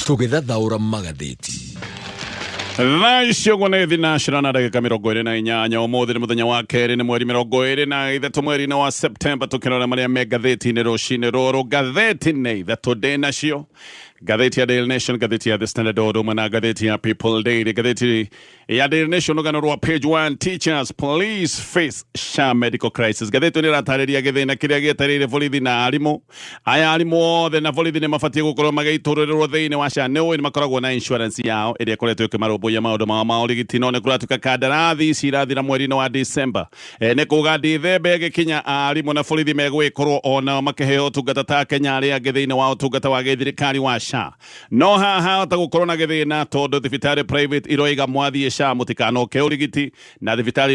Tũgĩthathaũra magathĩti. Thaa icio ũguo nĩ thinacera na ndagĩka 28. Ũmũthĩ nĩ mũthenya wa kerĩ, nĩ mweri 23 mweri-inĩ wa Septemba. Tũkĩrora marĩa me ngathĩti-inĩ rũcinĩ rũrũ, ngathĩti nĩ ithatũ ndĩ nacio: ngathĩti ya Daily Nation, ngathĩti ya The Standard, o ũndũ ũmwe na ngathĩti ya People Daily. Ngathĩti ya Daily Nation, rũgano rwa page 1, "Teachers, Police Face SHA Medical Crisis". Ngathĩti nĩ ĩratarĩria gĩthĩna kĩrĩa gĩetereire borithi na arimũ aya. Arimũ othe na borithi nĩ mabatiĩ gũkorwo magĩitũrĩrwo thĩinĩ wa SHA. Nĩ ũĩ nĩ makoragwo na insurance yao ĩrĩa ĩkoretwo ĩkĩmarũmbũiya maũndũ mao ma ũrigiti, no nĩ kũratuĩka kandarathi ici irathira mweri-inĩ wa December. Nĩ kuga Dithemba ĩgĩkinya, arimũ na borithi megũgĩkorwo onao makĩheo ũtungata ta Kenya arĩa angĩ thĩinĩ wa ũtungata wa gĩthirikari wa SHA. No haha hahota gũkorwo na gĩthĩna, tondũ thibitarĩ private iroiga mwathiĩ SHA mũtikanoke ũrigiti, na thibitarĩ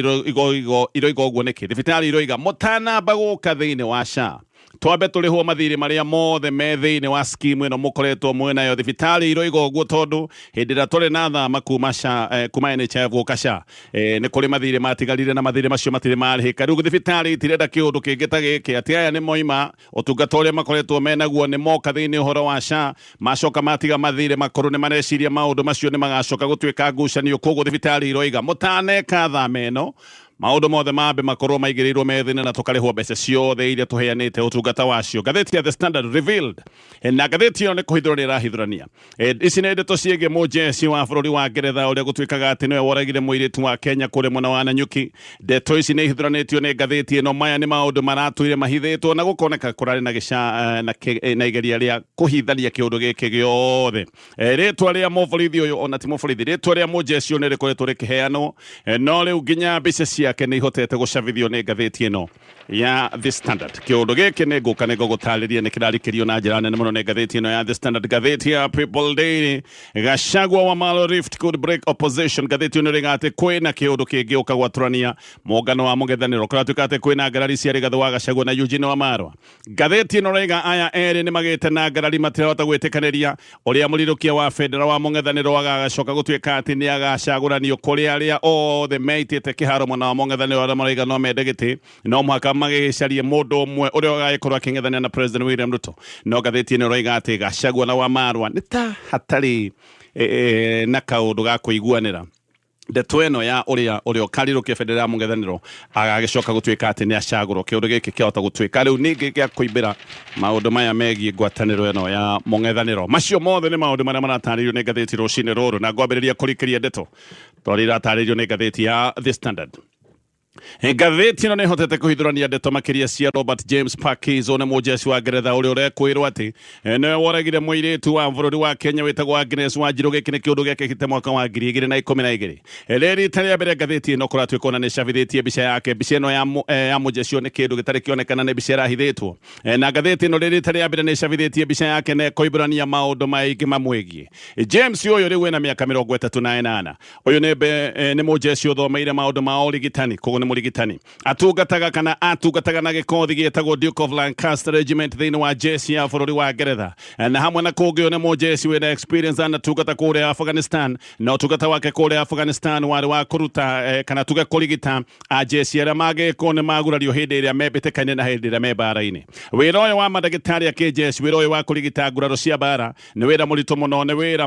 iroiga ũguo nĩkĩ? Thibitarĩ iroiga mũtanamba gũka thĩinĩ wa SHA, twambe tũrĩhwo mathirĩ marĩa mothe me thĩinĩ wa scheme ĩno mũkoretwo mwĩnayo. Thibitarĩ iroiga ũguo tondũ hĩndĩ ĩrĩa tũrĩ na thama kuma SHA, kuma NHIF gũka SHA, nĩ kũrĩ mathirĩ matigarire na mathirĩ macio matirĩ marĩhĩka. Rĩu thibitarĩ itirenda kĩũndũ kĩngĩ ta gĩkĩ, atĩ aya nĩ moima ũtungata ũrĩa makoretwo menaguo, nĩ moka thĩinĩ ũhoro wa SHA, macoka matiga mathirĩ makorwo nĩ mareciria maũndũ macio nĩ magacoka gũtuĩka ngucanio. Koguo thibitarĩ iroiga mũtaneka thama ĩno, maũndũ mothe mambe makorwo maigĩrĩirwo metha-inĩ na tũkarĩhwo mbeca ciothe iria tũheanĩte ũtungata wacio. Ngathĩti ya The Standard revealed, na ngathĩti ĩyo nĩ kũhithũrania ĩrahithũrania. Ici nĩ ndeto ciĩgiĩ mũjeci wa bũrũri wa Ngeretha ũrĩa gũtuĩkaga atĩ nĩwe woragire mũirĩtu wa Kenya kũrĩa mwena wa Nanyuki. Ndeto ici nĩ ihithũranĩtio nĩ ngathĩti ĩno. Maya nĩ maũndũ maratũire mahithĩtwo na gũkoneka kũrarĩ na gĩca na igeria rĩa kũhithania kĩũndũ gĩkĩ gĩothe. Rĩtwa rĩa mũborithi ũyũ, ona ti mũborithi, rĩtwa rĩa mũjeci ũyũ nĩ rĩkoretwo rĩkĩheanwo, no rĩu nginya mbica ciake nĩ ihotete gũcabithio nĩ ngathĩti ĩno ya The Standard. Kĩũndũ gĩkĩ nĩ ngũka nĩ ngũgũtarĩria nĩ kĩrarikĩrio na njĩra nene mũno nĩ ngathĩti ĩno ya The Standard. Ngathĩti ya People Daily, "Gachagua Wamalwa Rift Could Break Opposition". Ngathĩti ĩno ĩrĩga atĩ kwĩna kĩũndũ kĩngĩũka gwatũrania mũngano wa mũng'ethanĩro. Kũratuĩka atĩ kwĩna ngarari cia Rigathĩ wa Gachagua na Eugene Wamalwa. Ngathĩti ĩno raiga aya erĩ nĩ magĩte na ngarari, matirahota gwĩtĩkanĩria ũrĩa mũrirũkia wa bendera wa mũng'ethanĩro agagacoka gũtuĩka atĩ nĩ agacagũranio, kũrĩ arĩa othe meitĩte kĩharo mwena wa mũng'ethanĩro. Arĩa maraiga no mende gĩtĩ, no mũhaka magĩcarie mũndũ ũmwe ũrĩa ũgagĩkorwo akĩng'ethanĩra na President William Ruto. No ngathĩti ĩno ĩroiga atĩ Gachagua na Wamalwa nĩ ta hatarĩ na kaũndũ ga kũiguanĩra ndeto ĩno ya ũrĩa ũkarirũkia bendera ya mũng'ethanĩro agagĩcoka gũtuĩka atĩ nĩ acagũrwo. Kĩũndũ gĩkĩ kĩahota gũtuĩka rĩu ningĩ gĩa kũimbĩra maũndũ maya megiĩ ngwatanĩro ĩno ya mũng'ethanĩro. Macio mothe nĩ maũndũ marĩa maratarĩrio nĩ ngathĩti rũcinĩ rũrũ, na ngwambĩrĩria kũrikĩria ndeto tondũ iratarĩrio nĩ ngathĩti ya The Standard. Ngathĩti ĩno nĩ ĩhotete kũhithũrania ndeto makĩria cia Robert James Parkes, nĩ mũjeci wa Ngeretha ũrĩa ũrekwĩrwo atĩ nĩwe woragire mũirĩtu wa bũrũri wa Kenya wĩtagwo Agnes Wanjiru. Gĩkĩ nĩ kĩũndũ gĩekĩkĩte mwaka wa 2012. Rĩrĩ rita rĩa mbere ngathĩti ĩno kũratuĩka ona nĩ cabithĩtie mbica yake. Mbica ĩno ya mũjeci ũyũ nĩ kĩndũ gĩtarĩ kĩonekana, nĩ mbica ĩrahithĩtwo. Na ngathĩti ĩno rĩrĩ rita rĩa mbere nĩ ĩcabithĩtie mbica yake na ĩkoimbũrania maũndũ maingĩ mamwĩgiĩ. James ũyũ rĩu ena mĩaka 38. Ũyũ nĩ mũjeci ũthomeire maũndũ ma ũrigitani, koguo nĩ mũrigitani. Atungataga kana atungataga na gĩkothi gĩtagwo Duke of Lancaster Regiment thĩinĩ wa jeci ya bũrũri wa Ngeretha. Na hamwe na kũngĩ, ũyũ nĩ mũjeci wĩna experience, anatungata kũrĩa Afghanistan, na ũtungata wake kũrĩa Afghanistan warĩ wa kũruta kana tuge kũrigita ajeci arĩa mangĩkorwo nĩ magurario hĩndĩ ĩrĩa me mbĩtĩka-inĩ na hĩndĩ ĩrĩa me mbara-inĩ. Wĩra ũyũ wa mandagĩtarĩ a kĩjeci, wĩra ũyũ wa kũrigita nguraro cia mbara, nĩ wĩra mũritũ mũno. Nĩ wĩra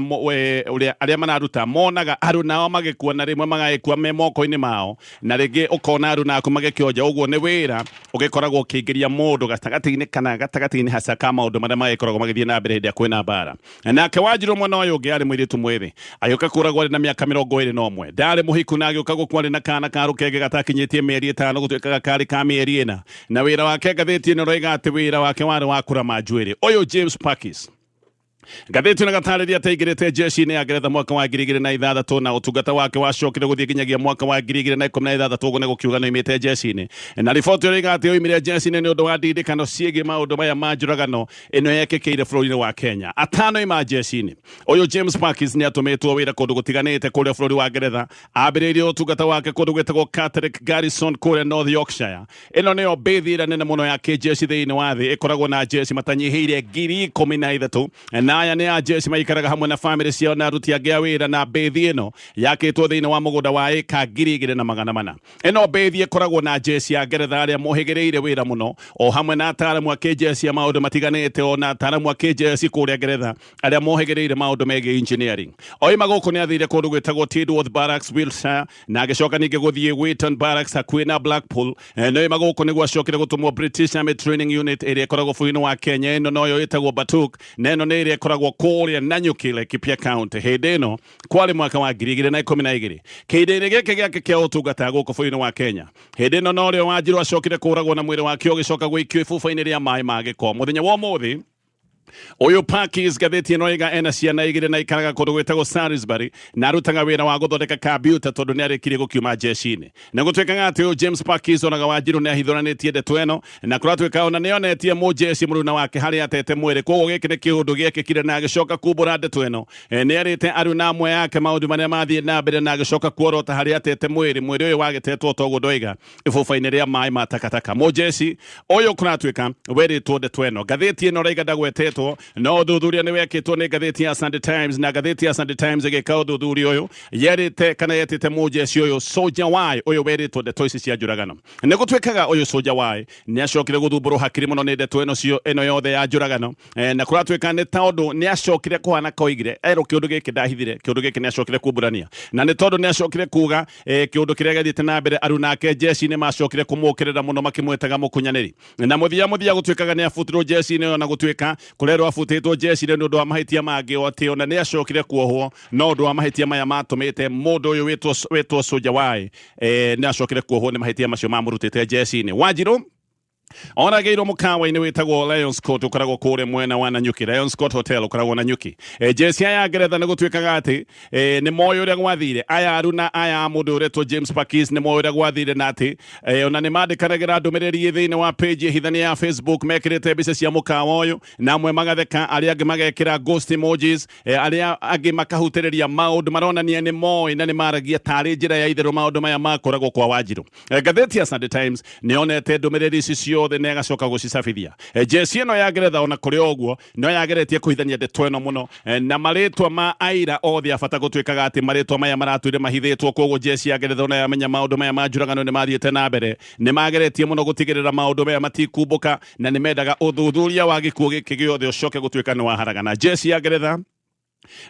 ũrĩa arĩa mararuta monaga andũ nao magĩkua, na rĩmwe magagĩkua me moko-inĩ mao, na rĩngĩ ũkona andũ naku magĩkĩonja. Ũguo nĩ wĩra ũgĩkoragwo ũkĩingĩria mũndũ gatagatĩ-inĩ kana gatagatĩ-inĩ haca ka maũndũ marĩa magĩkoragwo magĩthiĩ na mbere hĩndĩ ĩrĩa kwĩna mbara. Nake Wanjiru mwena ũyũ ũngĩ arĩ mũirĩtu mwĩthĩ, agĩũka kũragwo arĩ na mĩaka 21. Ndarĩ mũhiku na agĩũka gũkua arĩ na kana ka rũkenge gatakinyĩtie mĩeri 5, gũtuĩkaga karĩ ka mĩeri 4. Na wĩra wake, ngathĩti ĩno ĩroiga atĩ wĩra wake warĩ wa kũrama njuĩrĩ. Ũyũ James Parkes, ngathĩti ĩno gatarĩria atĩ aingĩrĩte jeshi-inĩ ya Ngeretha mwaka wa 2006, na ũtungata wake wacokire gũthiĩ nginyagia mwaka wa 2016. Ũguo nĩ gũkiuga nĩ oimĩte jeshi-inĩ, na riboti ĩroiga atĩ oimire jeshi-inĩ nĩ ũndũ wa ndindĩkano ciĩgiĩ maũndũ maya ma njũragano ĩno yekĩkĩire bũrũri-inĩ wa Kenya. Atanoima jeshi-inĩ, ũyũ James Parkes nĩ atũmĩtwo wĩra kũndũ gũtiganĩte kũrĩa bũrũri wa Ngeretha. Ambĩrĩirie ũtungata wake kũndũ gwĩtagwo Catterick Garrison kũrĩa North Yorkshire. Ĩno nĩyo mbĩthi ĩrĩa nene mũno ya kĩjeshi thĩinĩ wa thĩ, ĩkoragwo na jeshi matanyihĩire 13,000, na Aya nĩ a jeshi maikaraga hamwe na famĩlĩ ciao na aruti angĩ a wĩra, na mbĩthi ĩno yakĩtwo thĩinĩ wa mũgũnda wa ĩka 2400. Ĩno mbĩthi ĩkoragwo na jeshi ya Ngeretha arĩa mohĩgĩrĩire wĩra mũno, o hamwe na ataaramu a kĩjeshi a maũndũ matiganĩte, o na ataaramu a kĩjeshi kũrĩa Ngeretha arĩa mohĩgĩrĩire maũndũ megiĩ engineering. Oima gũkũ nĩ athire kũndũ gwĩtagwo Tidworth Barracks, Wiltshire, na agĩcoka ningĩ gũthiĩ Wheaton Barracks hakuhĩ na Blackpool. No oima gũkũ nĩguo acokire gũtũmwo British Army Training Unit ĩrĩa ĩkoragwo bũrũri-inĩ wa Kenya. Ĩno noyo ĩtagwo Batuk, na ĩno nĩ ĩrĩa ĩkoragwo kũrĩa Nanyuki, Laikipia County. Hĩndĩ ĩno kwarĩ mwaka wa 2012. Kĩhinda-inĩ gĩkĩ gĩake kĩa ũtungata gũkũ bũrũri-inĩ wa Kenya, hĩndĩ ĩno norĩo Wanjiru acokire kũragwo na mwĩrĩ wake ũgĩcoka gũikio ibuba-inĩ rĩa maĩ ma gĩko. Mũthenya wa ũmũthĩ ũyũ Parkes ngathĩti ĩno ĩga ena ciana igĩrĩ na ikaraga kũndũ gwĩtagwo Salisbury, na arutaga wĩra wa gũthondeka kambiuta tondũ nĩ arĩkirie gũkiuma jeshi-inĩ. Na gũtuĩkaga atĩ ũyũ James Parkes onaga Wanjiru nĩ ahithũranĩtie ndeto ĩno, na kũratuĩka ona nĩ onetie mũjeshi mũruna wake harĩa atete mwĩrĩ. Koguo gĩkĩ nĩ kĩũndũ gĩekĩkire na agĩcoka kumbũra ndeto ĩno. Nĩ erĩte aruna amwe ake maũndũ marĩa mathiĩ na mbere na agĩcoka kuorota harĩa atete mwĩrĩ. Mwĩrĩ ũyũ wagĩtetwo toguo ndoiga ibuba-inĩ rĩa maĩ ma takataka. Mũjeshi ũyũ kũratuĩka werĩtwo ndeto ĩno. Ngathĩti ĩno raiga ndagwetetwo, no ũthuthuria nĩ wekĩtwo nĩ ngathĩti ya Sunday Times, na ngathĩti ya Sunday Times ĩgĩka ũthuthuria ũyũ yerĩte kana yetĩte mũjeshi ũyũ Soldier Y, ũyũ werĩtwo ndeto ici cia njũragano. Nĩ gũtuĩkaga ũyũ Soldier Y nĩ acokire gũthumbũrwo hakiri mũno nĩ ndeto ĩno cio ĩno yothe ya njũragano. Na kũratuĩka nĩ tondũ nĩ acokire kũhana koigire erwo kĩũndũ gĩkĩ ndahithire, kĩũndũ gĩkĩ nĩ acokire kumbũrania, na nĩ tondũ nĩ acokire kuga kĩũndũ kĩrĩa gĩathiĩte na mbere, aruna ake jeshi-inĩ macokire kũmũkĩrĩra mũno makĩmwĩtaga mũkunyanĩri, na mũthia mũthia gũtuĩkaga nĩ abutirwo jeshi-inĩ ĩyo, na gũtuĩka kũrerwo abutĩtwo jeshi-inĩ nĩ ũndũ wa mahĩtia mangĩ, o atĩ ona nĩ acokire kuohwo no ũndũ wa mahĩtia maya matũmĩte mũndũ ũyũ wĩtwo Soldier Y nĩ acokire kuohwo nĩ mahĩtia macio mamũrutĩte jeshi-inĩ. Wanjiru oragĩirwo mũkawa-inĩ wĩtagwo Lions Court ũkoragwo kũrĩa mwena wa Nanyuki. Lions Court Hotel ũkoragwo Nanyuki. Jeshi aya Ngeretha nĩ gũtuĩkaga atĩ nĩ moĩ ũrĩa gwathire. Aya aruna aya a mũndũ ũretwo James Parkes nĩ moĩ ũrĩa gwathire, na atĩ ona nĩ mandĩkanagĩra ndũmĩrĩri thĩinĩ wa page hithania ya Facebook mekĩrĩte mbica cia mũkawa ũyũ, na amwe magatheka, arĩa angĩ magekĩra ghost emojis, arĩa angĩ makahutĩrĩria maũndũ maronania nĩ moĩ na nĩ maragia tarĩ njĩra ya itherũ maũndũ maya makoragwo kwa Wanjiru. Ngathĩti ya Sunday Times nĩ yonete ndũmĩrĩri ici ciothe na ĩgacoka gũcicabithia. Jeshi ĩno ya Ngeretha ona kũrĩ o ũguo no yageretie kũhithania ndeto ĩno mũno, na marĩtwa ma aira othe a bata gũtuĩkaga atĩ marĩtwa maya maratũire mahithĩtwo. Koguo jeshi ya Ngeretha ona yamenya maũndũ maya ma njũragano nĩ mathiĩte na mbere, nĩ mageretie mũno gũtigĩrĩra maũndũ maya matikumbũka, na nĩ mendaga ũthuthuria wa gĩkuũ gĩkĩ gĩothe ũcoke gũtuĩka nĩ waharagana. Jeshi ya Ngeretha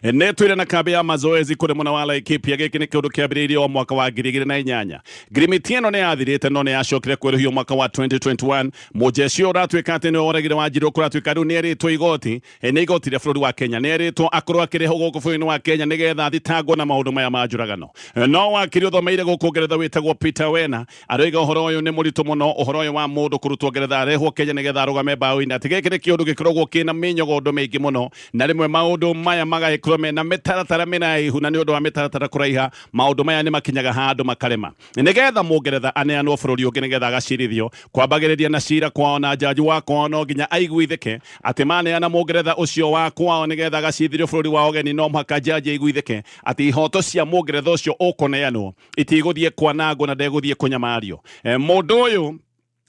nĩ twĩre na kambi ya mazoezi kũrĩ mwena wa Laikipia. Gĩkĩ nĩ kĩũndũ kĩambĩrĩirie o mwaka wa 2008. Ngirimiti ĩno nĩ yathirĩte no nĩ yacokire kwerũhio mwaka wa 2021. Mũjeshi ũyũ ũratuĩka atĩ nĩwe woragire Wanjiru kũratuĩka rĩu nĩ erĩtwo igoti, nĩ igoti rĩa bũrũri wa Kenya, nĩ erĩtwo akorwo akĩrehwo gũkũ bũrũri-inĩ wa Kenya nĩgetha athitangwo na maũndũ maya ma njũragano. No wakiri ũthomeire gũkũ Ngeretha wĩtagwo Peter Wena aroiga ũhoro ũyũ nĩ mũritũ mũno, ũhoro ũyũ wa mũndũ kũrutwo Ngeretha arehwo Kenya nĩgetha arũgame mbaũ-inĩ, atĩ gĩkĩ nĩ kĩũndũ gĩkoragwo kĩna mĩnyogondo mĩingĩ mũno, na rĩmwe maũndũ maya magagĩkorwo mena mĩtaratara mĩraihu, na nĩ ũndũ wa mĩtaratara kũraiha maũndũ maya nĩ makinyaga handũ makarema. Nĩgetha mũngeretha aneanwo bũrũri ũngĩ nĩgetha agacirithio, kwambagĩrĩria na cira kwao, na jaji wa kwao no nginya aiguithĩke atĩ maneana mũngeretha ũcio wa kwao nĩgetha agacirithio bũrũri wa ũgeni, no mũhaka jaji aiguithĩke atĩ ihoto cia mũngeretha ũcio ũkũneanwo itigũthiĩ kwanangwo na ndegũthiĩ kũnyamario. Mũndũ ũyũ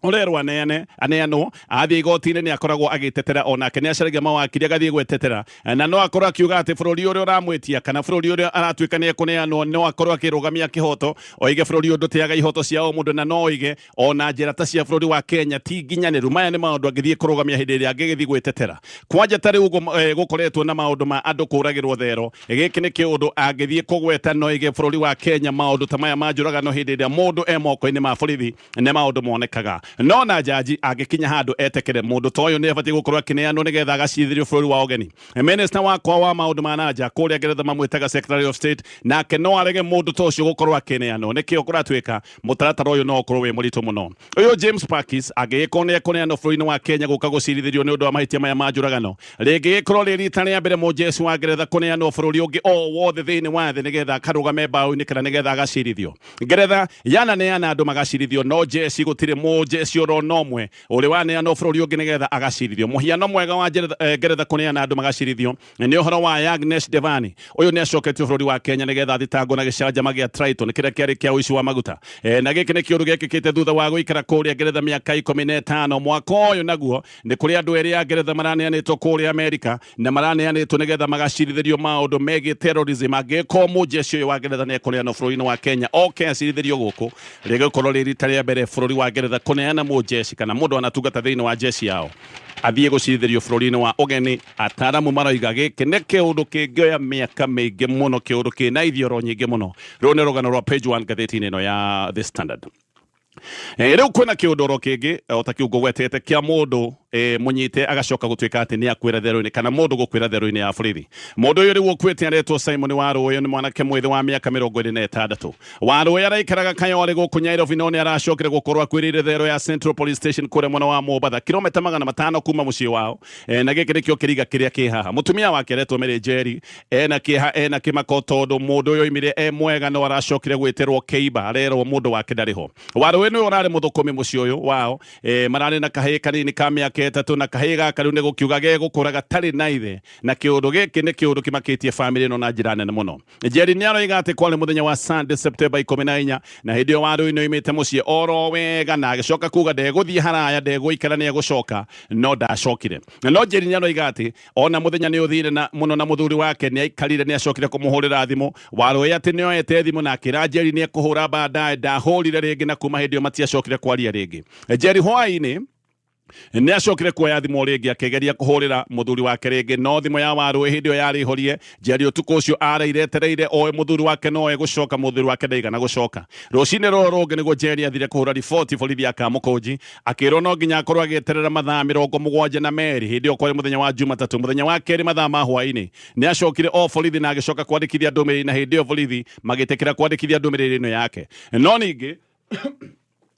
ũrerwo aneane aneanwo athiĩ igoti-inĩ nĩ akoragwo agĩtetera, onake nĩ acaragia mawakiri agathiĩ gwetetera, na no akorwo akiuga atĩ bũrũri ũrĩa ũramwĩtia kana bũrũri ũrĩa aratuĩka nĩ ekũneanwo no akorwo akĩrũgamia kĩhoto, oige bũrũri ũyũ ndũtĩaga ihoto cia o mũndũ, na no oige ona njĩra ta cia bũrũri wa Kenya ti nginyanĩru. Maya nĩ maũndũ angĩthiĩ kũrũgamia hĩndĩ ĩrĩa angĩgĩthiĩ gwĩtetera. Kwanja ta rĩu gũkoretwo na maũndũ ma andũ kũragĩrwo thero, gĩkĩ nĩ kĩũndũ angĩthiĩ kũgweta, no oige bũrũri wa Kenya maũndũ ta maya ma njũragano hĩndĩ ĩrĩa mũndũ e moko-inĩ ma borithi nĩ maũndũ monekaga. No na jaji angĩkinya handũ etekere mũndũ ta ũyũ nĩ abatiĩ gũkorwo akĩneanwo nĩgetha agacirithĩrio bũrũri wa ũgeni. Minister wakwa wa maũndũ ma nanja kũrĩa Ngeretha mamwĩtaga Secretary of State, nake no arege mũndũ ta ũcio gũkorwo akĩneanwo. Nĩkĩo kũratuĩka mũtaratara ũyũ no ũkorwo wĩ mũritũ mũno. Ũyũ James Parkes angĩgĩkorwo nĩ ekũneanwo bũrũri-inĩ wa Kenya gũka gũcirithĩrio nĩ ũndũ wa mahĩtia maya ma njũragano, rĩngĩgĩkorwo rĩ rita rĩa mbere mũjeshi wa Ngeretha kũneanwo bũrũri ũngĩ o wothe thĩinĩ wa thĩ nĩgetha akarũgame mbaũ-inĩ kana nĩgetha agacirithio. Ngeretha yananeana andũ magacirithio, no jeshi gũtirĩ mũjeshi Mũjeci oro na ũmwe ũrĩ waneanwo bũrũri ũngĩ nĩgetha agacirithio. Mũhiano mwega wa Ngeretha kũneana andũ magacirithio nĩ ũhoro wa Yagnesh Devani. Ũyũ nĩ acoketio bũrũri wa Kenya nĩgetha athitangwo na gĩcanjama gĩa Triton kĩrĩa kĩarĩ kĩa ũici wa maguta. Na gĩkĩ nĩ kĩũndũ gĩekĩkĩte thutha wa gũikara kũrĩa Ngeretha mĩaka 15. Mwaka ũyũ naguo nĩ kũrĩ andũ erĩ a Ngeretha maraneanĩtwo kũrĩa Amerika na maraneanĩtwo nĩgetha magacirithĩrio maũndũ megiĩ terrorism. Angĩkorwo mũjeshi ũyũ wa Ngeretha nĩ ekũneanwo bũrũri-inĩ wa Kenya oke acirithĩrio gũkũ, rĩgũkorwo rĩ rita rĩa mbere bũrũri wa Ngeretha kũneana mũjeshi kana mũndũ anatungata thĩinĩ wa jeshi yao athiĩ gũcirithĩrio bũrũri-inĩ wa ũgeni. Ataaramu maroiga gĩkĩ nĩ kĩũndũ kĩngĩoya mĩaka mĩingĩ mũno, kĩũndũ kĩna ithioro nyingĩ mũno. Rũrũ nĩ rũgano rwa page 1 ngathĩti-inĩ ĩno ya The Standard. Rĩu kwĩna kĩũndũ oro kĩngĩ o ta kĩu ngũgwetete kĩa mũndũ mũnyite agacoka gũtuĩka atĩ nĩ akuĩra therũ-inĩ kana mũndũ gũkuĩra therũ-inĩ ya borithi. Mũndũ ũyũ rĩu ũkuĩte aretwo Simon Warũĩ, nĩ mwanake mwĩthĩ wa mĩaka 26. Warũĩ araikaraga Kayole gũkũ Nyairobi no nĩ aracokire gũkorwo akuĩrĩire therũ ya Central Police Station kũrĩa mwena wa Mombatha, kilomita 500 kuma mũciĩ wao. Na gĩkĩ nĩkĩo kĩriga kĩrĩa kĩ haha. Mũtumia wake aretwo Mary Njeri, ena kĩeha ena kĩmako tondũ mũndũ ũyũ oimire e mwega no aracokire gwĩtĩrwo kĩimba, arerwo mũndũ wake ndarĩ ho. Warũĩ nĩwe ũrarĩ mũthũkũmi mũciĩ ũyũ wao. Mararĩ na kahĩĩ kanini ka mĩaka 3 na kahĩĩ gaka rĩu nĩ gũkiuga gegũkũra gatarĩ na ithe, na kĩũndũ gĩkĩ nĩ kĩũndũ kĩmakĩtie bamĩrĩ ĩno na njĩra nene mũno. Njeri nĩ aroiga atĩ kwarĩ mũthenya wa Sunday September 14 na hĩndĩ ĩyo Warũĩ nĩ oimĩte mũciĩ oro wega na agĩcoka kuga ndegũthiĩ haraya, ndegũikara, nĩ egũcoka, no ndacokire. No Njeri nĩ aroiga atĩ ona mũthenya nĩ ũthire na mũno na mũthuri wake nĩ aikarire, nĩ acokire kũmũhũrĩra thimũ. Warũĩ atĩ nĩ oete thimũ na akĩra Njeri nĩ ekũhũra baadaye, ndahũrire rĩngĩ na kuma hĩndĩ ĩyo matiacokire kwaria rĩngĩ. Njeri hwaĩ-inĩ nĩ acokire kuoya thimũ rĩngĩ akĩgeria kũhũrĩra mũthuri wake rĩngĩ, no thimũ ya Warũĩ hĩndĩ ĩyo yarĩ horie. Njeri ũtukũ ũcio araire etereire oe mũthuri wake no egũcoka, mũthuri wake ndaigana gũcoka. Rũcinĩ rũrũ rũngĩ nĩguo Njeri athire kũhũra riboti borithi ya Kamũkũnji, akĩrwo no nginya akorwo agĩeterera mathaa 72. Hĩndĩ ĩyo kwarĩ mũthenya wa Jumatatũ. Mũthenya wa kerĩ mathaa ma hwaĩ-inĩ nĩ acokire o borithi na agĩcoka kwandĩkithia ndũmĩrĩri, na hĩndĩ ĩyo borithi magĩtĩkĩra kwandĩkithia ndũmĩrĩri ĩno yake. No ningĩ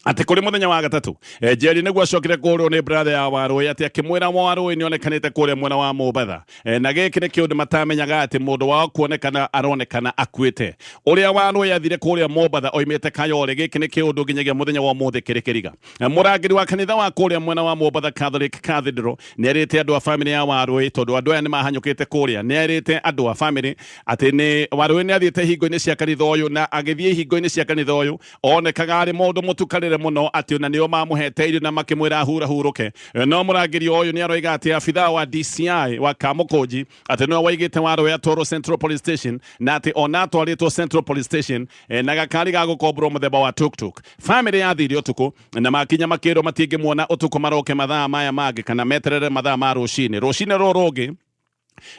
atĩ kũrĩ mũthenya wa gatatũ Njeri nĩguo acokire kũhũrwo nĩ brother ya Warũĩ atĩ akĩmwĩra Warũĩ nĩ onekanĩte kũrĩa mwena wa Mombatha. Na gĩkĩ nĩ kĩũndũ matamenyaga atĩ mũndũ wao kuonekana aronekana akuĩte. Ũrĩa Warũĩ athire kũrĩa Mombatha oimĩte Kayole, gĩkĩ nĩ kĩũndũ nginyagia mũthenya wa ũmũthĩ kĩrĩ kĩriga. Mũrangĩri wa kanitha wa kũrĩa mwena wa Mombatha Catholic Cathedral nĩ erĩte andũ a famĩlĩ ya Warũĩ, tondũ andũ aya nĩ mahanyũkĩte kũrĩa, nĩ erĩte andũ a famĩlĩ atĩ nĩ Warũĩ nĩ athiĩte ihingo-inĩ cia kanitha ũyũ, na agĩthiĩ ihingo-inĩ cia kanitha ũyũ onekaga arĩ mũndũ mũtukanĩre mũno, atĩ ona nĩo mamũhete irio na makĩmwĩra ahurahurũke. No mũrangĩri ũyũ nĩ aroiga atĩ abithaa wa DCI wa Kamũkũnji atĩ nĩwe waigĩte Warũĩ atwarwo Central Police Station, na atĩ ona atwarĩtwo Central Police Station na gakari ga gũkomborwo mũthemba wa tuktuk. Famĩlĩ yathire ũtukũ na makinya makĩrwo matingĩmuona ũtukũ, maroke mathaa maya mangĩ kana meterere mathaa ma rũcinĩ. Rũcinĩ rũrũ rũngĩ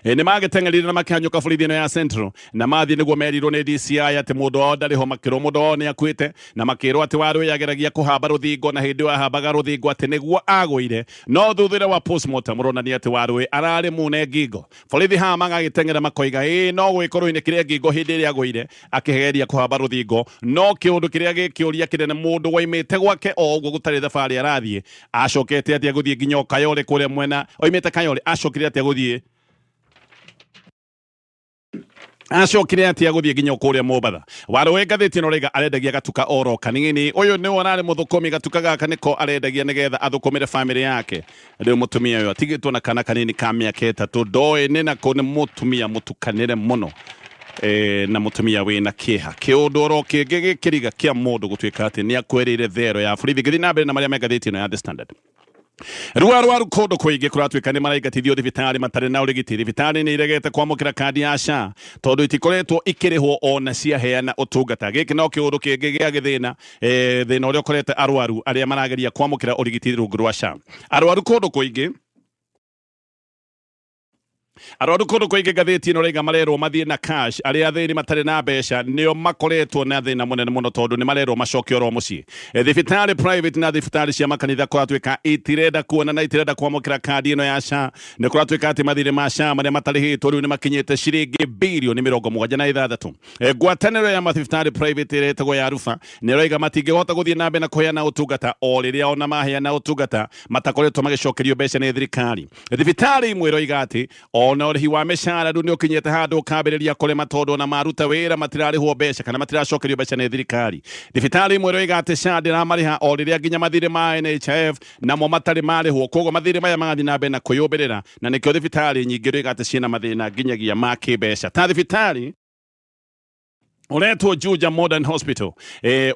nĩ magĩteng'erire na makĩhanyũka borithi ĩno ya Central na mathiĩ nĩguo merirwo nĩ DCI atĩ mũndũ wao ndarĩ ho, makĩrwo mũndũ wao nĩ akuĩte, na makĩrwo atĩ Warũĩ ageragia kũhamba rũthingo na hĩndĩ ĩyo ahambaga rũthingo atĩ nĩguo agũire, no thuthuria wa postmortem ũronania atĩ Warũĩ ararĩ mune ngingo. Borithi haha magagĩteng'era makoiga ĩĩ no gũgĩkorwo inĩkire ngingo hĩndĩ ĩrĩa agũire akĩgeria kũhamba rũthingo, no kĩũndũ kĩrĩa gĩkĩũria kĩnene, mũndũ waimĩte gwake o ũguo gũtarĩ thabarĩ arathiĩ acokete atĩa gũthiĩ nginya Kayole kũrĩa mwena oimĩte Kayole, acokire atĩa gũthiĩ acokire atĩa gũthiĩ nginya kũrĩa Mombatha. Warũĩ ngathĩti ĩno raiga arendagia gatuka oro kanini. Ũyũ nĩwe ũrarĩ mũthũkũmi, gatuka gaka nĩko arendagia nĩgetha athũkũmĩre famĩlĩ yake. Rĩu mũtumia ũyũ atigĩtwo na kana kanini ka mĩaka 3, ndoĩ nĩ nako, nĩ mũtumia mũtukanĩre mũno na mũtumia wĩna kĩeha. Kĩũndũ oro kĩngĩ gĩkĩriga kĩa mũndũ gũtuĩka atĩ nĩ akwerĩire thero ya borithi. Ngĩthiĩ na mbere na marĩa me ngathĩti ĩno ya The Standard. Rĩu arwaru kũndũ kũingĩ kũratuĩka nĩ maraingatithio thibitarĩ matarĩ na ũrigiti. Thibitarĩ nĩ iregete kwamũkĩra kandi ya SHA tondũ itikoretwo ikĩrĩhwo ona ciaheana ũtungata. Gĩkĩ no kĩũndũ kĩngĩ gĩa gĩthĩna, thĩna ũrĩa ũkorete arwaru arĩa marageria kwamũkĩra ũrigiti rungu rwa SHA. Arwaru kũndũ kũingĩ Arwaru kũndũ kũingĩ ngathĩti ĩno raiga marerwo mathiĩ na cash. Arĩa athĩni matarĩ na mbeca nĩo makoretwo na thĩna mũnene mũno tondũ nĩ marerwo macoke oro mũciĩ. Thibitarĩ private na thibitarĩ cia makanitha kũratuĩka itirenda kuona na itirenda kwamũkĩra kandi ĩno ya SHA. Nĩ kũratuĩka atĩ mathirĩ ma SHA marĩa matarĩhĩtwo rĩu nĩ makinyĩte ciringi birioni 76. Ngwatanĩro ya mathibitarĩ private ĩrĩa ĩtagwo ya Rufa nĩ ĩroiga matingĩhota gũthiĩ na mbere na kũheana ũtungata o rĩrĩa ona maheana ũtungata matakoretwo magĩcokerio mbeca nĩ thirikari. Thibitarĩ imwe iroiga atĩ o Ona ũrĩhi wa mĩcara rĩu nĩ ũkinyĩte handũ ũkambĩrĩria kũrema, tondũ ona maruta wĩra matirarĩhwo mbeca kana matiracokerio mbeca nĩ thirikari. Thibitarĩ imwe ĩroiga atĩ SHA ndĩramarĩha o rĩrĩa nginya mathirĩ ma NHIF namo matarĩ marĩhwo, koguo mathirĩ maya magathiĩ na mbere na kwĩyũmbĩrĩra, na nĩkĩo thibitarĩ nyingĩ ĩroiga atĩ ciĩna mathĩna nginyagia ma kĩmbeca. Ta thibitarĩ uretwo Juja Modern Hospital,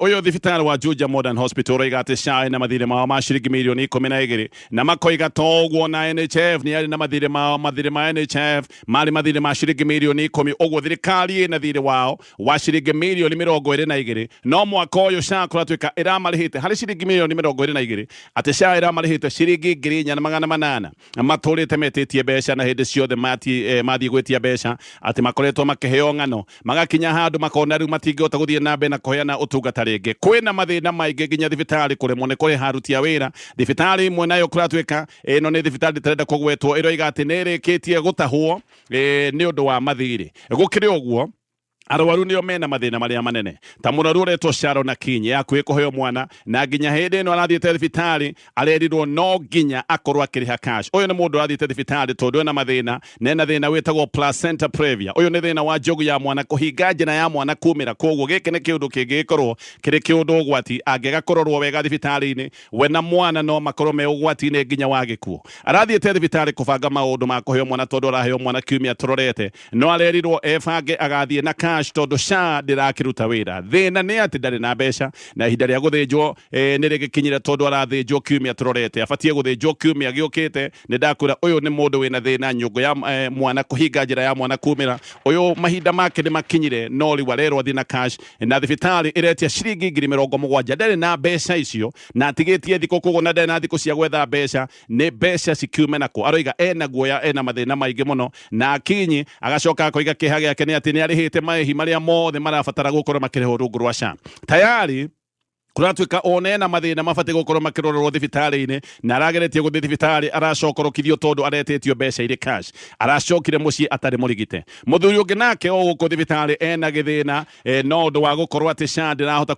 uyu thibitarĩ wa Juja Modern Hospital ũroiga atĩ SHA ĩna mathirĩ mao ma ciringi mirioni 12, na makoiga to ũguo, na NHIF nĩ yarĩ na mathirĩ mao. Mathirĩ ma NHIF marĩ mathirĩ ma ciringi mirioni 10. Ũguo thirikari ĩna thirĩ wao wa ciringi mirioni 22, no mwaka ũyũ SHA kũratuĩka ĩramarĩhĩte harĩ ciringi mirioni 22, atĩ SHA ĩramarĩhĩte ciringi 4,800. Matũrĩte metĩtie mbeca, na hĩndĩ ciothe mathiĩ gwĩtia mbeca atĩ makoretwo makĩheo ng'ano, magakinya handũ makona rĩu matingĩhota gũthiĩ na mbere na kũheana ũtungata rĩngĩ. Kwĩna mathĩna maingĩ, nginya thibitarĩ kũremwo nĩ kũrĩha aruti a wĩra. Thibitarĩ imwe nayo kũratuĩka, ĩno nĩ thibitarĩ ĩtarenda kũgwetwo, ĩroiga atĩ nĩ ĩrĩkĩtie gũtahwo nĩ ũndũ wa mathirĩ. Gũkĩrĩ ũguo, arwaru nĩo mena mathĩna marĩa manene, ta mũrwaru ũretwo Sharon Akinyi akuhĩ kũheo mwana, na nginya hĩndĩ ĩno arathiĩte thibitarĩ arerirwo no nginya akorwo akĩrĩha cash. Ũyũ nĩ mũndũ ũrathiĩte thibitarĩ tondũ ena mathĩna, na ena thĩna wĩtagwo placenta previa. Ũyũ nĩ thĩna wa njogu ya mwana kũhinga njĩra ya mwana kumĩra, koguo gĩkĩ nĩ kĩũndũ kĩngĩgĩkorwo kĩrĩ kĩũndũ ũgwati. Angĩaga kũrorwo wega thibitarĩ-inĩ, we na mwana no makorwo me ũgwati-inĩ nginya wa gĩkuũ. Arathiĩte thibitarĩ kũbanga maũndũ ma kũheo mwana, tondũ araheo mwana kiumia tũrorete, no arerirwo ebange agathiĩ na cash tondũ SHA ndĩrakĩruta wĩra. Thĩna nĩ atĩ ndarĩ na mbeca, na ihinda rĩa gũthĩnjwo nĩ rĩgĩkinyire, tondũ arathĩnjwo kiumia tũrorete, abatiĩ gũthĩnjwo kiumia gĩũkĩte. Nĩ ndakwĩra, ũyũ nĩ mũndũ wĩna thĩna nyũngũ ya mwana kũhinga njĩra ya mwana kumĩra. Ũyũ mahinda make nĩ makinyire, no rĩu arerwo athiĩ na cash, na thibitarĩ ĩretia ciringi 70,000. Ndarĩ na mbeca icio, na atigĩtie thikũ, koguo na ndarĩ na thikũ cia gwetha mbeca. Nĩ mbeca cikiume nako? Aroiga ena guoya, ena mathĩna maingĩ mũno. Na Akinyi agacoka akoiga kĩeha gĩake nĩ atĩ nĩ arĩhĩte marĩhi marĩa mothe marabatara gũkorwo makĩrĩhwo rungu rwa SHA. Tayari kũratuĩka ona ena mathĩna mabatiĩ gũkorwo makĩrorerwo thibitarĩ-inĩ, na arageretie gũthiĩ thibitarĩ aracokorokithio tondũ aretĩtio mbeca irĩ cash. Aracokire mũciĩ atarĩ mũrigite. Mũthuri ũngĩ nake o gũkũ thibitarĩ ena gĩthĩna, no ũndũ wa gũkorwo atĩ SHA ndĩrahota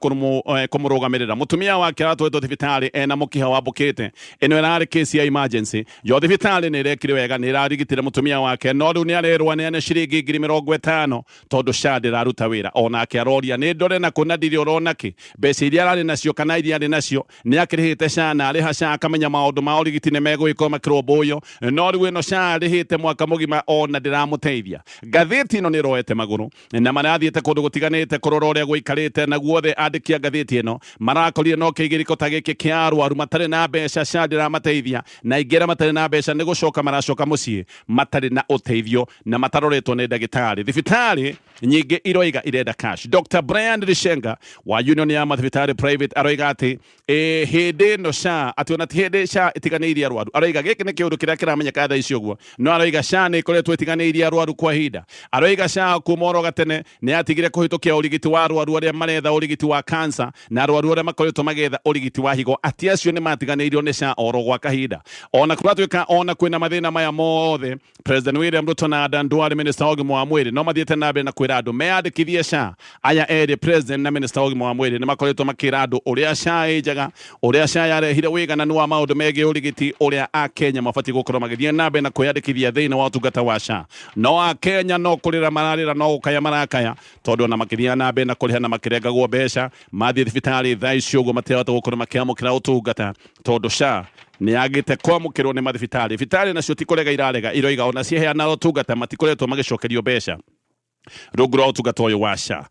kũmũrũgamĩrĩra. Mũtumia wake aratwaritwo thibitarĩ ena mũkiha wambũkĩte. Ĩno ĩrarĩ case ya emergency. Yo thibitarĩ nĩ ĩrekire wega, nĩ ĩrarigitire mũtumia wake, no rĩu nĩ arerwo aneane ciringi 50,000 tondũ SHA ndĩraruta wĩra. Onake aroria nĩ ndore na kũ na ndirĩ ũrona kĩ. Mbeca iria ararĩ nacio kana iria arĩ nacio nĩ akĩrĩhĩte SHA, na arĩha SHA akamenya maũndũ ma ũrigiti nĩ megũgĩkorwo makĩrũmbũiyo, no rĩu ĩno SHA arĩhĩte mwaka mũgima ona ndĩramũteithia. Ngathĩti ĩno nĩ ĩroete magũrũ na marathiĩte kũndũ gũtiganĩte kũrora ũrĩa gũikarĩte, na guothe andĩki a ngathĩti ĩno marakorire no kĩigĩrĩko ta gĩkĩ kĩa arwaru matarĩ na mbeca, SHA ndĩramateithia, na aingĩ arĩa matarĩ na mbeca nĩ gũcoka maracoka mũciĩ matarĩ na ũteithio na mataroretwo nĩ ndagĩtarĩ. Thibitarĩ nyingĩ iroiga irenda cash. Dr Brian Lishenga wa union ya mathibitarĩ private aroiga atĩ hĩndĩ ĩno SHA, atĩ ona ti hĩndĩ SHA ĩtiganĩirie arwaru. Aroiga gĩkĩ nĩ kĩũndũ kĩrĩa kĩramenyeka thaa ici ũguo, no aroiga SHA nĩ ĩkoretwo ĩtiganĩirie arwaru kwa ihinda. Aroiga SHA kuma oro gatene nĩ yatigire kũhĩtũkia ũrigiti wa arwaru arĩa maretha ũrigiti wa cancer na arwaru arĩa makoretwo magĩetha ũrigiti wa higo, atĩ acio nĩ matiganĩirio nĩ SHA oro gwa kahinda. Ona kũratuĩka ona kwĩna mathĩna maya mothe, President William Ruto na Adan Duale, minister wa ũgima wa mwĩrĩ, no mathiĩte na mbere na kwĩra andũ meyandĩkithie SHA. Aya erĩ, president na minister wa ũgima wa mwĩrĩ, nĩ makoretwo makĩra andũ ũrĩa SHA ĩ njega, ũrĩa SHA yarehire wĩigananu wa maũndũ megiĩ ũrigiti, ũrĩa Akenya mabatiĩ gũkorwo magĩthiĩ na mbere na kwĩyandĩkithia thĩinĩ wa ũtungata wa SHA. No Akenya no kũrĩra mararĩra, no gũkaya marakaya, tondũ ona makĩthiaga na mbere na kũrĩha na makĩrengagwo mbeca mathiĩ thibitarĩ, thaa ici ũguo matirahota gũkorwo makĩamũkĩra ũtungata, tondũ SHA nĩ yagĩte kwamũkĩrwo nĩ mathibitarĩ. Thibitarĩ nacio ti kũrega irarega, iroiga ona ciaheana ũtungata matikoretwo magĩcokerio mbeca rungu rwa ũtungata ũyũ wa SHA.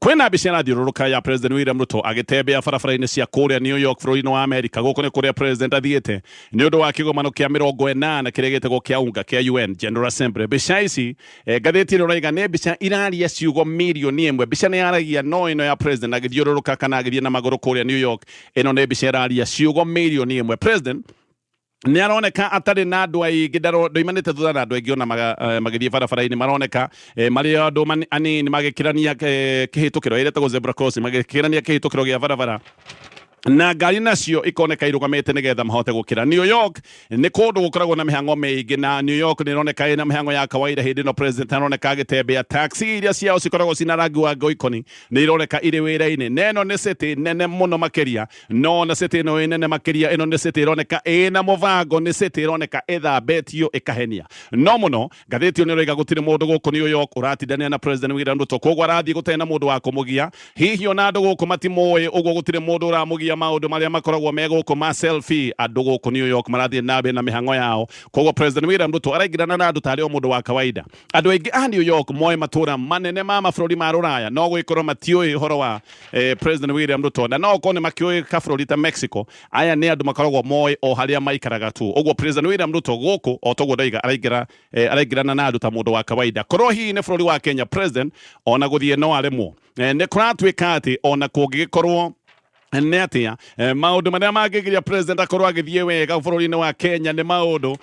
Kwĩna mbica ĩrathiũrũrũka ya President William Ruto agĩtembea barabara-inĩ cia kũrĩa New York bũrũri-inĩ wa Amerika. Gũkũ nĩ kũrĩa president athiĩte nĩ ũndũ wa kĩgomano kĩa 80 kĩrĩa gĩtagwo kĩa UNGA kĩa UN General Assembly. Mbica ici, ngathĩti ĩno ĩroiga nĩ mbica iraria ciugo mirioni 1. Mbica nĩ yaragia, no ĩno ya president agĩthiũrũrũka kana agĩthiĩ na magũrũ kũrĩa New York, ĩno nĩ mbica ĩraria ciugo mirioni 1. President nĩ aroneka atarĩ na andũ aingĩ, ndoimanĩte thutha na andũ aingĩ ona magĩthiĩ barabara-inĩ, maroneka marĩ andũ anini magĩkĩrania kĩhĩtũkĩro ĩrĩa ĩtagwo zebra crossing, magĩkĩrania kĩhĩtũkĩro gĩa barabara. Na ngari nacio ikoneka irugamite nigetha mahote gukira. New York nĩ kũndũ gũkoragwo na mĩhang'o mĩingĩ, na New York nĩ ĩroneka ĩna mĩhang'o ya kawaida. Hĩndĩ ĩno president aroneka agĩtembea, taxi iria ciao cikoragwo cina rangi wa ngoikoni nĩ ironeka irĩ wĩra-inĩ, na ĩno nĩ city nene mũno makĩria. No na city ĩno ĩ nene makĩria, ĩno nĩ city ĩroneka ĩna mũbango, nĩ city ĩroneka ĩthambĩtio ĩkahenia. No mũno ngathĩti ĩyo nĩ ĩroiga gũtirĩ mũndũ gũkũ New York ũratindania na President William Ruto, koguo arathiĩ gũtarĩ na mũndũ wa kũmũgia. Hihi ona andũ gũkũ matimũĩ ũguo, gũtirĩ mũndũ ũramũgia maũndũ marĩa makoragwo me gũkũ ma selfie. Andũ gũkũ New York marathiĩ na mbere na mĩhang'o yao, koguo President William Ruto araingĩrana na andũ tarĩ o mũndũ wa kawaida. Andũ aingĩ a New York moĩ matũra manene ma mabũrũri ma rũraya, no gwĩkorwo matiũĩ ũhoro wa President William Ruto, na no okorwo nĩ makĩũĩ kabũrũri ta Mexico. Aya nĩ andũ makoragwo moĩ o harĩa maikaraga tu. Ũguo President William Ruto gũkũ, o toguo ndoiga, araingĩrana na andũ ta mũndũ wa kawaida. Korwo hihi nĩ bũrũri wa Kenya, president ona gũthiĩ no aremwo. Nĩ kũratuĩka atĩ ona kũngĩgĩkorwo nĩ atĩa, maũndũ marĩa mangĩgiria president akorwo agĩthiĩ wega bũrũri-inĩ wa Kenya nĩ maũndũ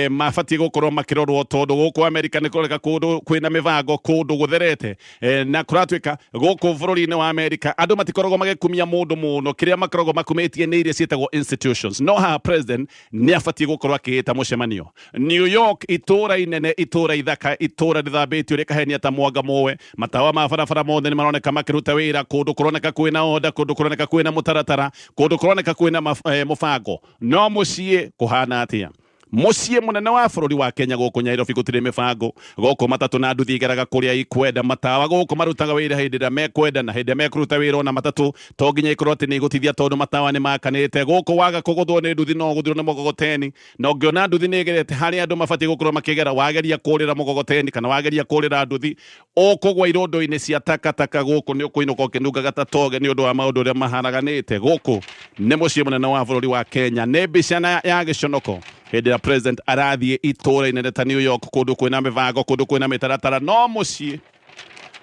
mabatiĩ gũkorwo makĩrorwo, tondũ gũkũ America nĩ kũroneka kũndũ kwĩna mĩbango, kũndũ gũtherete, na kũratuĩka gũkũ bũrũri-inĩ wa America andũ matikoragwo magĩkumia mũndũ mũno, kĩrĩa makoragwo makumĩtie nĩ iria ciĩtagwo institutions. No haha president nĩ abatiĩ gũkorwo akĩĩta mũcemanio. New York, itũra inene, itũra ithaka, itũra rĩthambĩtio rĩkahenia ta mwanga mũwe. Matawa ma barabara mothe nĩ maroneka makĩruta wĩra. Kũndũ kũroneka kwĩna order, kũndũ kũroneka kwĩna mũtaratara, kũndũ kũroneka kwĩna mũbango. No mũciĩ kũhana atĩa? Mũciĩ mũnene wa bũrũri wa Kenya gũkũ Nairobi gũtirĩ mĩbango. Gũkũ matatũ na nduthi igeraga kũrĩa ikwenda. Matawa gũkũ marutaga wĩra hĩndĩ ĩrĩa mekwenda, na hĩndĩ ĩrĩa mekũruta wĩra ona matatũ to nginya ikorwo atĩ nĩ igũtithia, tondũ matawa nĩ makanĩte. Gũkũ waga kũgũthwo nĩ nduthi no ũgũthirwo nĩ mũgogoteni, na ũngĩona nduthi nĩ ĩgerete harĩa andũ mabatiĩ gũkorwo makĩgera, wageria kũrĩra mũgogoteni kana wageria kũrĩra nduthi, ũkũgwa irondo-inĩ cia takataka. Gũkũ nĩ ũkũinũka ũkĩnungaga ta toge nĩ ũndũ wa maũndũ ũrĩa maharaganĩte. Gũkũ nĩ mũciĩ mũnene wa bũrũri wa Kenya. Nĩ mbica ya gĩconoko hĩndĩ ĩrĩa president arathiĩ itũũra inene ta New York, kũndũ kwĩna mĩbango, kũndũ kwĩna mĩtaratara, no mũciĩ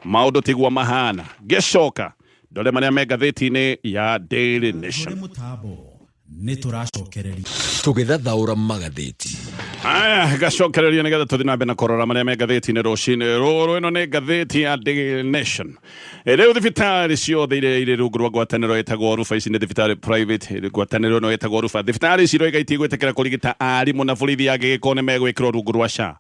maũndũ tiguo mahana. Ngĩcoka ndore marĩa me ngathĩti-inĩ ya Daily Nation. Kũrĩ mũtambo nĩ tũracokereria. Tũgĩthathaũra magathĩti. Aya, gacokereria nĩgetha tũthiĩ na mbere na kũrora marĩa me ngathĩti-inĩ rũcinĩ rũrũ. Ĩno nĩ ngathĩti ya Daily Nation. Rĩu thibitarĩ ciothe iria irĩ rungu rwa ngwatanĩro ĩtagwo Rufa, ici nĩ thibitarĩ private, ngwatanĩro ĩno ĩtagwo Rufa, thibitarĩ ici iroiga itigwĩtĩkĩra kũrigita arimũ na borithi angĩgĩkorwo nĩ megwĩkĩrwo rungu rwa SHA.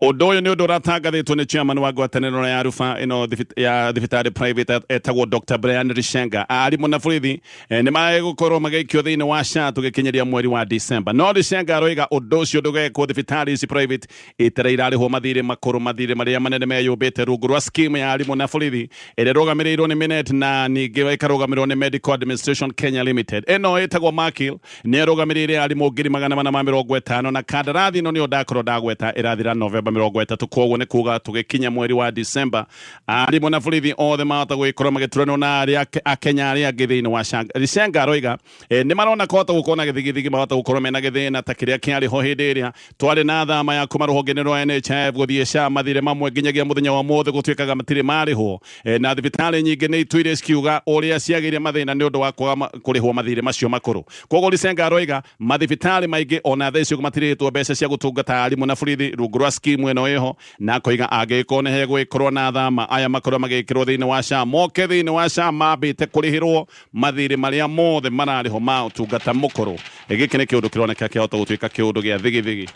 Ũndũ ũyũ nĩ ũndũ ũratangathĩtwo nĩ chairman wa ngwatanĩro ya Rufa ĩno ya thibitarĩ private etagwo Dr. Brian Lishenga. Arimũ na borithi nĩ magũkorwo magĩikio thĩinĩ wa SHA tũgĩkinyĩria mweri wa December. No Lishenga aroiga ũndũ ũcio ndũgekwo thibitarĩ ici private ĩtarĩ irarĩhwo mathirĩ makũrũ, mathirĩ marĩa manene meyũmbĩte rungu rwa scheme ya arimũ na borithi ĩrĩa ĩrũgamĩrĩirwo nĩ Minet na ningĩ ĩkarũgamĩrĩrwo nĩ Medical Administration Kenya Limited. Ĩno ĩtagwo Makil nĩ ĩrũgamĩrĩire arimũ 450,000, na kandarathi ĩno nĩyo ndakorwo ndagweta ĩrathira Novemba 30. Koguo nĩ kuga tũgĩkinya mweri wa December arimũ na borithi othe mahota gũgĩkorwo magĩturanwo na arĩa Akenya arĩa angĩ thĩinĩ wa SHA. Lishenga aroiga nĩ marona kũhota gũkorwo na gĩthigithigi, mahota gũkorwo mena gĩthĩna ta kĩrĩa kĩarĩ ho hĩndĩ ĩrĩa twarĩ na thama ya kuma rũhonge-inĩ rwa NHIF gũthiĩ SHA. Mathirĩ mamwe nginyagia mũthenya wa ũmũthĩ gũtuĩkaga matirĩ marĩhwo, na thibitarĩ nyingĩ nĩ ituire cikiuga ũrĩa ciagĩire mathĩna nĩ ũndũ wa kwaga kũrĩhwo mathirĩ macio makũrũ. Koguo Lisenga aroiga mathibitarĩ maingĩ ona thaa icio matirĩhĩtwo mbeca cia gũtungata arimũ na borithi rungu rwa scheme ĩno ĩho, na akoiga angĩgĩkorwo nĩ hegũgĩkorwo na thama, aya makorwo magĩkĩrwo thĩinĩ wa SHA, moke thĩinĩ wa SHA mambĩte kũrĩhĩrwo mathirĩ marĩa mothe mararĩho ma ũtungata mũkũrũ. Gĩkĩ nĩ kĩũndũ kĩroneka kĩahota gũtuĩka kĩũndũ gĩa thigithigi,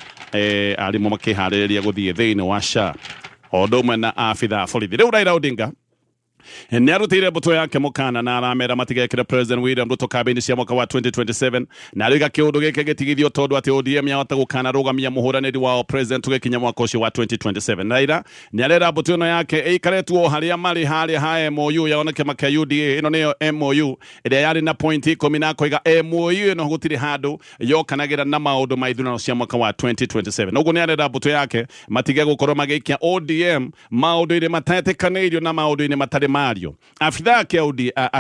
arimũ makĩharĩrĩria gũthiĩ thĩinĩ wa SHA o ũndũ ũmwe na abitha a borithi. Rĩu Raila Odinga nĩ arutĩire mbũtũ yake mũkana na aramera matigekĩre President William Ruto kambĩini cia mwaka wa 2027, na aroiga kĩũndũ gĩkĩ gĩtigithio tondũ atĩ ODM yahota gũkanarũgamia mũhũranĩri wao president tũgĩkinya mwaka ũcio wa 2027. Raila nĩ arera mbũtũ ĩno yake ĩikare tu o harĩa marĩ, harĩa ha MOU yao na kĩama kĩa UDA. Ĩno nĩyo MOU ĩrĩa yarĩ na point 10, na akoiga MOU ĩno gũtirĩ handũ yokanagĩra na maũndũ ma ithurano cia mwaka wa 2027. Ũguo nĩ arera mbũtũ yake matige gũkorwo magĩikia ODM maũndũ-inĩ matetĩkanĩirio na maũndũ-inĩ matarĩ mario. Abitha a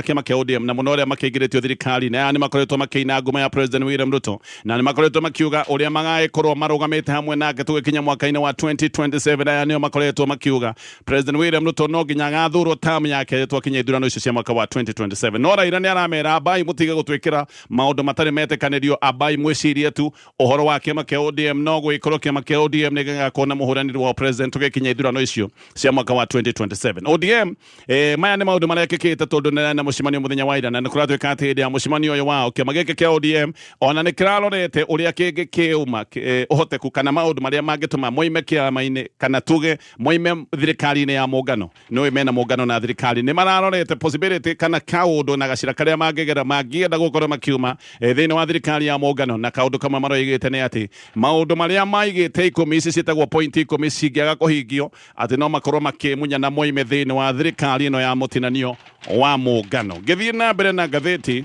kĩama kĩa ODM na mũno arĩa makĩingĩrĩtio thirikari-inĩ aya nĩ makoretwo makĩina ngumo ya President William Ruto, na nĩ makoretwo makiuga ũrĩa magagĩkorwo marũgamĩte hamwe nake tũgĩkinya mwaka-inĩ wa 2027. Aya nĩo makoretwo makiuga President William Ruto no nginya agathurwo term yake twakinya ithurano icio cia mwaka wa 2027. No Raila nĩ aramera, ambai mũtige gũtwĩkĩra maũndũ matarĩ metĩkanĩrio, ambai mwĩcirie tu ũhoro wa kĩama kĩa ODM, no gũgĩkorwo kĩama kĩa ODM nĩ gĩgakorwo na mũhũranĩri wa president tũgĩkinya ithurano icio cia mwaka wa 2027. ODM Maya nĩ maũndũ marekĩkĩte tondũ nĩ na mũcemanio mũthenya wa ira, na nĩ kũratuĩka atĩ hĩndĩ ya mũcemanio ũyũ wao kĩama gĩkĩ kĩa ODM ona nĩ kĩrarorete ũrĩa kĩngĩkĩũma ũhoteku kana maũndũ marĩa mangĩtũma moime kĩama-inĩ kana tuge moime thirikari-inĩ ya mũngano. Nĩ mena mũngano na thirikari nĩ mararorete possibility kana kaũndũ na gacĩra karĩa mangĩgera mangĩenda gũkorwo makiuma thĩinĩ wa thirikari ya mũngano, na kaũndũ kamwe maroigĩte nĩ atĩ maũndũ marĩa maigĩte 10 ici ciĩtagwo point 10 cingĩaga kũhingio atĩ no makorwo makĩmunya na moime thĩinĩ wa thirikari ĩno ya mũtinanio wa mũngano. Ngĩthiĩ na mbere na ngathĩti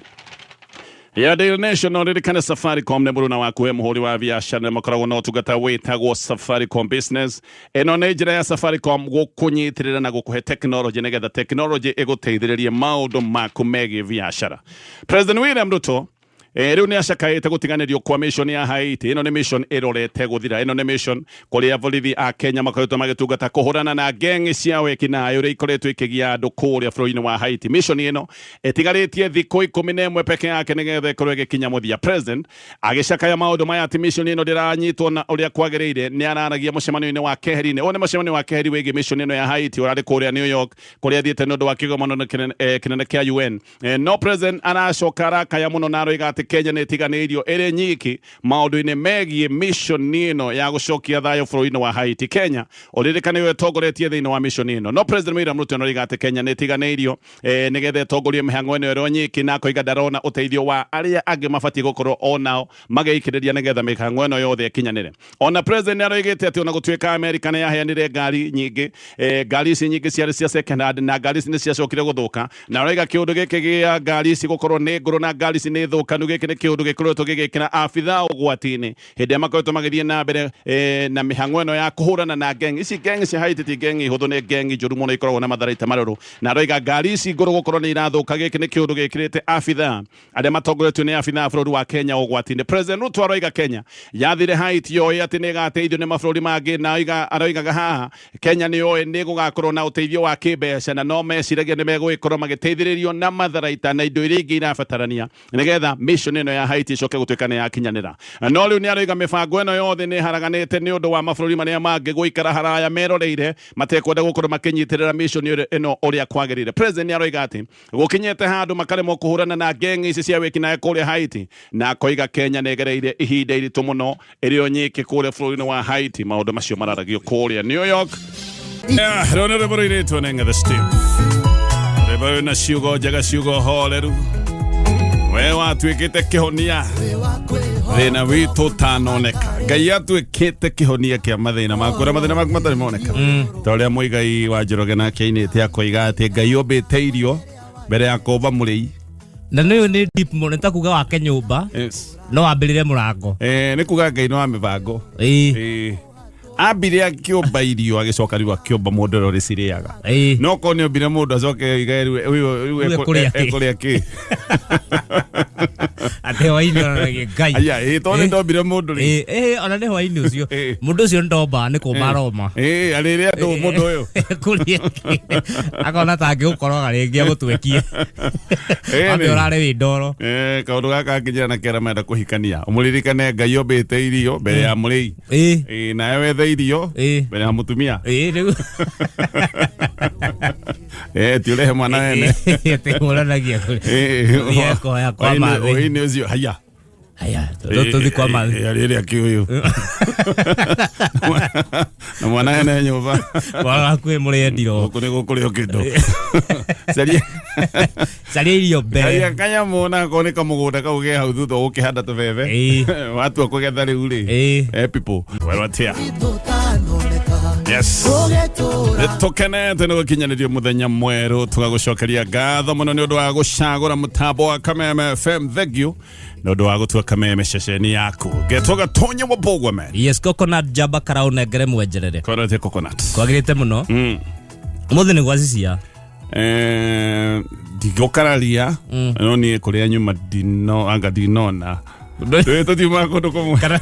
ya Daily Nation, ririkane Safaricom nĩ mũruna waku he mũhũri wa biacara, nĩ makoragwo na ũtungata wĩtagwo Safaricom Business. Ĩno nĩ njĩra ya Safaricom gũkũnyitĩrĩra na gũkũhe technology nĩgetha technology ĩgũteithĩrĩrie maũndũ maku megiĩ biacara. President William Ruto rĩu nĩ acakaĩte gũtiganĩrio kwa mission ya Haiti. Ĩno nĩ mission ĩrorete gũthira. Ĩno nĩ mission kũrĩa borithi a Kenya makoretwo magĩtungata kũhũrana na geng cia wĩkinaĩ ũrĩa ikoretwo ikĩgia andũ kũrĩa bũrũri-inĩ wa Haiti. Mission ĩno ĩtigarĩtie thikũ 11 peke yake nĩgetha ĩkorwo ĩgĩkinya mũthia. President agĩcakaya maũndũ maya atĩ mission ĩno ndĩranyitwo na ũrĩa kwagĩrĩire, nĩ araragia mũcemanio-inĩ wa keheri-inĩ. Ũyũ nĩ mũcemanio wa keheri wĩgiĩ mission ĩno ya Haiti ũrarĩ kũrĩa New York kũrĩa athiĩte nĩ ũndũ wa kĩgomano kĩnene kĩa UN. No president aracoka arakaya mũno na aroiga atĩ Kenya nĩ ĩtiganĩirio ĩrĩ nyiki maũndũ-inĩ megiĩ mission ĩno ya gũcokia thayũ bũrũri-inĩ wa Haiti. Kenya ũririkane nĩyo ĩtongoretie thĩinĩ wa mission ĩno, no President William Ruto aroiga atĩ Kenya nĩ ĩtiganĩirio nĩgetha ĩtongorie mĩhang'o ĩno ĩrĩ o nyiki, na akoiga ndarona ũteithio wa arĩa angĩ mabatiĩ gũkorwo onao magĩikĩrĩria nĩgetha mĩhang'o ĩno yothe ĩkinyanĩre. Ona president nĩ aroigĩte atĩ ona gũtuĩka Amerika nĩ yaheanire ngari nyingĩ, ngari ici nyingĩ ciarĩ cia second hand na ngari ici nĩ ciacokire gũthũka, na aroiga kĩũndũ gĩkĩ gĩa ngari ici gũkorwo nĩ ngũrũ na ngari ici nĩ thũkanu, gĩkĩ nĩ kĩũndũ gĩkoretwo gĩgĩkĩra abithaa ũgwati-inĩ hĩndĩ ĩrĩa makoretwo magĩthiĩ na mbere na mĩhang'o ĩno ya kũhũrana na gang ici. Gang cia Haiti ti gang hũthũ, nĩ gang njũru mũno ikoragwo na matharaita marũrũ, na aroiga ngari ici ngũrũ gũkorwo nĩ irathũka, gĩkĩ nĩ kĩũndũ gĩkĩrĩte abithaa arĩa matongoretio nĩ abithaa bũrũri wa Kenya ũgwati-inĩ. President Ruto aroiga Kenya yathire Haiti yoĩ atĩ nĩ ĩgateithio nĩ mabũrũri mangĩ, na aroigaga haha Kenya nĩ yoĩ nĩ gũgakorwo na ũteithio wa kĩmbeca, na no meciragia nĩ megũgĩkorwo magĩteithĩrĩrio na matharaita na indo iria ingĩ irabatarania nĩgetha mission ĩno ya Haiti ĩcoke gũtuĩka nĩ yakinyanĩra. No rĩu nĩ aroiga mĩbango ĩno yothe nĩ ĩharaganĩte nĩ ũndũ wa mabũrũri marĩa mangĩ gũikara haraya meroreire matekwenda gũkorwo makĩnyitĩrĩra mission ĩno ũrĩa kwagĩrĩire. President nĩ aroiga atĩ gũkinyĩte handũ makaremwo kũhũrana na geng ici cia wĩkinaĩ kũrĩa Haiti, na akoiga Kenya nĩ ĩgereire ihinda iritũ mũno ĩrĩ o nyiki kũrĩa bũrũri-inĩ wa Haiti. Maũndũ macio mararagio kũrĩa New York. Rĩu nĩ rwĩmbo rũirĩtwo nĩ Ng'ethe Steve, rwĩmbo rwĩna ciugo njega, ciugo horeru. We watuĩkĩte kĩhonia thĩna witũ ũtanoneka. Ngai atuĩkĩte kĩhonia kĩa mathĩna maku ũrĩa mathĩna maku matarĩ moneka, ta ũrĩa Mũigai wa Njoroge nake ainĩte akoiga atĩ Ngai ombĩte irio mbere ya kũmba mũrĩi. Na nĩ nĩ deep mũno, nĩ ta kuga wake nyũmba no wambĩrĩre mũrango. Nĩ kuga Ngai nĩ wa mĩbango. Ambire akĩũmba irio, agĩcoka rĩu akĩũmba mũndũ ũrĩa ũrĩcirĩaga. No korwo nĩ ombire mũndũ acoke oige rĩu rĩu Rĩu ekũrĩa kĩ? Ekũrĩa kĩ? Atĩ hwainĩ onanagia Ngai. Aya, ĩ tondũ nĩ ndombire mũndũ rĩ. Ona nĩ hwainĩ ũcio mũndũ ũcio ndomba nĩ kũmba aroma. Arĩrĩa andũ mũndũ ũyũ. Kũrĩa kĩ? Akona ta angĩgũkoroga rĩngĩ agũtwekie. Ambe ũrare wĩ ndoro. Kaũndũ gaka nginya na kera menda kũhikania ũmũririkane Ngai ombĩte irio mbere ya mũrĩi. Nawe wethe irio mbere ya mũtumia. Rĩu. Ti ũrehe mwana wene. Atĩhũranagia kũrĩ. Kũhoya kwa mathĩ. Ũini ũcio haya. Haya, tũthiĩ kwa mathĩ. Arĩrĩa kĩ ũyũ na mwana wene nyũmba. Kwaga hakuhĩ mũrĩendiro. Gũkũ nĩ gũkũrĩo kĩndũ. Caria Caria irio mbere. Caria kanyamũ na akorwo nĩ kamũgũnda kau ke hau thutha ũgũkĩhanda tũbebe. Watua kũgetha rĩu rĩ. People. Werwo atĩa? Yes. Nĩtũkenete nĩ gũkinyanĩrio mũthenya mwerũ, tũgagũcokeria ngatho mũno nĩ ũndũ wa gũcagũra mũtambo wa Kameme FM. Thank you nĩ ũndũ wa gũtua Kameme ceceni yaku. Ngetwo Gatonye wa Bogwa man. Yes, coconut jaba karau nengere mwenjerere. Korete coconut. Kwagĩrĩte mũno. Ũmũthĩ nĩ gwacicia. Ndigũkararia no niĩ kũrĩa nyuma ndino anga ndinona Twĩ tũtiumaga kũndũ kũmwe.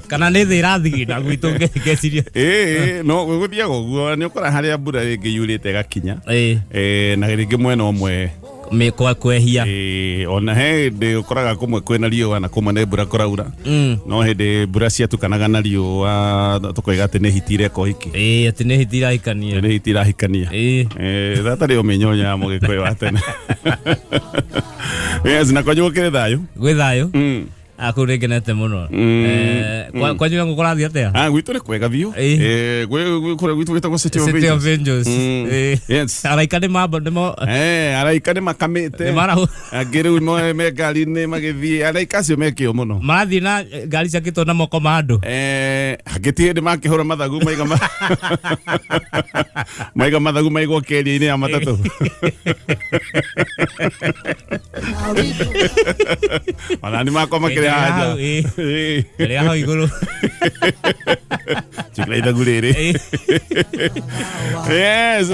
Kana nĩ thĩ ĩrathigina gwitũ ngeciria. Ĩĩ, no gũthiaga ũguo, nĩ ũkora harĩa mbura rĩngĩ yurĩte ĩgakinya. Na rĩngĩ mwena ũmwe Kwehia. Ĩĩ, ona he hĩndĩ ũkoraga kũmwe kwĩna riũa na kũmwe nĩ mbura kũraura. No hĩndĩ mbura ciatukanaga na riũa tũkoiga atĩ nĩ hiti ireka ũhiki. Ĩĩ, atĩ nĩ hiti irahikania. Nĩ hiti irahikania. Ĩĩ. Thatarĩ ũmenyo ya mũgĩkũyũ wa tene. Yes, na kwanyu gũkĩrĩ thayũ? Gwĩ thayũ. Kũu nĩ ngenete mũno. Kwanyu nakuo kũrathiĩ atĩa? Ah, gwitũ nĩ kwega biũ. Ĩĩ. Kũrĩa gwitũ gwĩtagwo City of City of Angels. Angels. Ĩĩ. Yes. Araika nĩ mamba nĩ mo Araika nĩ makamĩte. Nĩ marahu. Angĩ rĩu me ngari-inĩ magĩthiĩ. Araika acio me kĩo mũno. Marathiĩ na ngari ciakĩtwo na moko ma andũ. Angĩ ti hĩndĩ makĩhũra mathagu maiga maiga mathagu maigwo kĩeria-inĩ ya matatũ. Ona nĩ makwa makĩrĩ haja. Hau, ĩĩ. Ĩĩ. Ĩrĩa hau igũrũ. Njĩkĩra ithagu rĩrĩ. Ĩĩ. Yes.